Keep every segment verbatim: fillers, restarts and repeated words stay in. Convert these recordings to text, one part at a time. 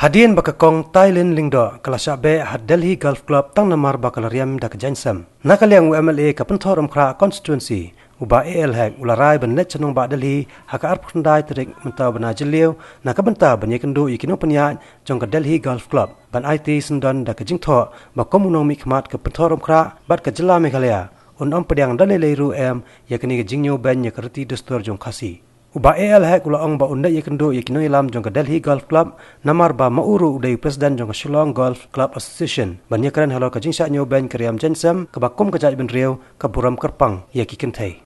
Hadien ba ka Kong Tailin Lyngdoh ka la shah beh ha Delhi Golf Club tang namar ba ka la riam da ka jaiñsem. Na ka liang u M L A ka Pynthorumkhrah Constituency, u Bah A L Hek, u la rai ban leit sha nongbah Delhi ha ka arphew khyndai tarik mynta u bnai Jylliew, na ka bynta ban ïakynduh ïa ki nongpynïaid jong ka Delhi Golf Club ban aiti syndon da ka jingthoh ba kum u nongmihkhmat ka Pynthorumkhrah bad ka jylla Meghalaya, un ym pdiang da lei lei ruh em ïa kane ka jingñiewbeiñ ïa ka riti dustur jong Khasi. U Bah A L Hek u la ong ba un leit ïakynduh ïa ki nongïalam jong ka Delhi Golf Club namar ba ma u ruh u dei u president jong ka Shillong Golf Club Association ban ïakren halor ka jingshah ñiewbeiñ ka riam jaiñsem kaba kum ka jaitbynriew ka burom kyrpang ïa ki kynthei.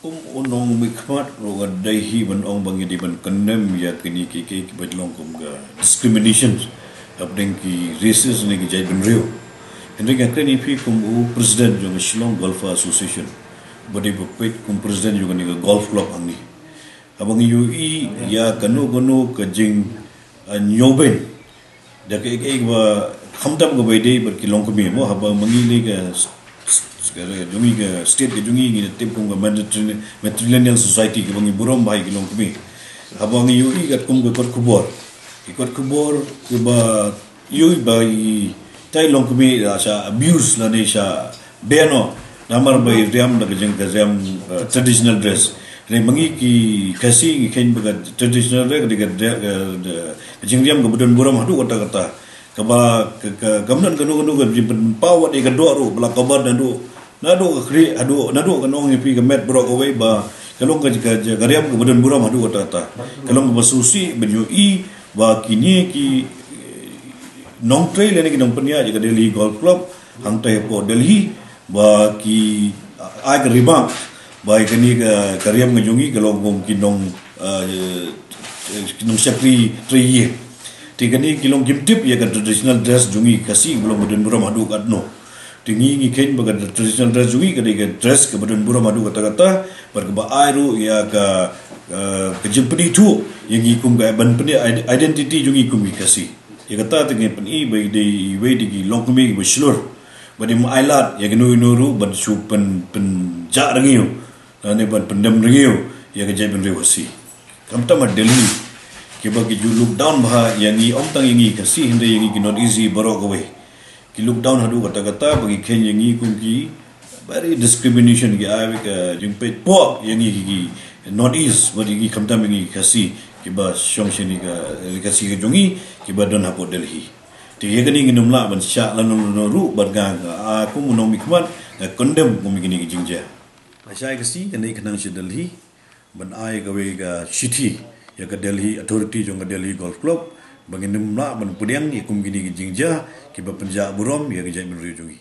Kum u nongmihkhmat ruh nga dei hi ban ong ba ngi dei ban condemn ïa kine ki, ki, kiba long kum ka discrimination hapdeng ki races ne ki jaitbynriew. Hynrei nga kren ïa phi kum u president jong ka Shillong Golf Association, ba dei ba peit kum president jong kane ka golf club hangne. Haba ngi ïohi ïa kano kano ka jing, ah, ñiewbeiñ da kaei kaei ba khamtam kaba ïadei bad ki longkmie mo, haba ma ngi lei ka s-, s-, ka jong ngi ka state ka jong ngi ngi tip kum ka matrilineal, matrilineal society kaba ngi burom bha ïa ki longkmie. Haba ngi ïohi katkum ka kot khubor, ki kot khubor kiba ïohi ba i tai longkmie da sha abuse lane sha beh noh namar ba i riam da ka jing ka riam, eh, traditional dress. Hynrei ma ngi ki Khasi ngi kheiñ ba ka traditional dress ka dei ka dre-, ka, ka jingriam kaba don burom haduh katta katta. Kaba ka, ka, kam don kano kano ka jingpynpaw wat ïa ka doh ruh ba la cover naduh, naduh ka khlieh haduh, naduh, kan ong ïa phi, ka met baroh kawei ba ka long ka, ka, ka riam kaba don burom haduh katta katta. Ka long kaba sngewsih ban ïohi ba kine ki nongtrei lane ki nongpynïaid ïa ka Delhi Golf Club hangtai hapoh Delhi ba ki, ah, ai ka remark ba ïa kane ka, ka riam ka jong ngi ka long kum ki nong, ah, ki nongshakri trei ïing. Te kane ki long kim tip ïa ka traditional dress jong ngi Khasi ba long ba don burom haduh katno. Te ngi ngi kheiñ ba ka traditional dress jong ngi ka dei ka dress kaba don burom haduh katta katta bad kaba ai ruh ïa ka, ah, ka jingpynithuh ïa ngi kum ka ban pynïaid identity jong ngi kum ki Khasi. Ïa kata te ngi pyni ba i dei iwei de ki longkmie kiba shlur ba ym ai lad ïa kino kino ruh ban shu pyn, pynjah rngiew lane ban pyndem rngiew ïa ka jaitbynriew Khasi. Khamtam ha Delhi kiba ki ju look down bha ïa ngi, ym tang ïa ngi Khasi hynrei ïa ngi ki North East baroh kawei. Ki look down haduh katta katta ba ki kheiñ ïa ngi kum ki very discrimination, ki ai ka jingpeit poh ïa ngi ki, ki North East bad ïa ngi khamtam ïa ngi Khasi kiba shong shane ka ri Khasi ka jong ngi kiba don hapoh Delhi. Te ïa kane ngin ym lah ban shah lano lano ruh bad nga, ah, kum u nongmihkhmat nga condemn kum ïa kine ki jingjia. Nga shah ïa ka sngi kane khnang sha Delhi ban ai kawei ka shithi ïa ka Delhi Authority jong ka Delhi Golf Club ba ngin ym lah ban pdiang ïa kum kine ki jingjia kiba pynjah burom ïa ka jaitbynriew jong ngi.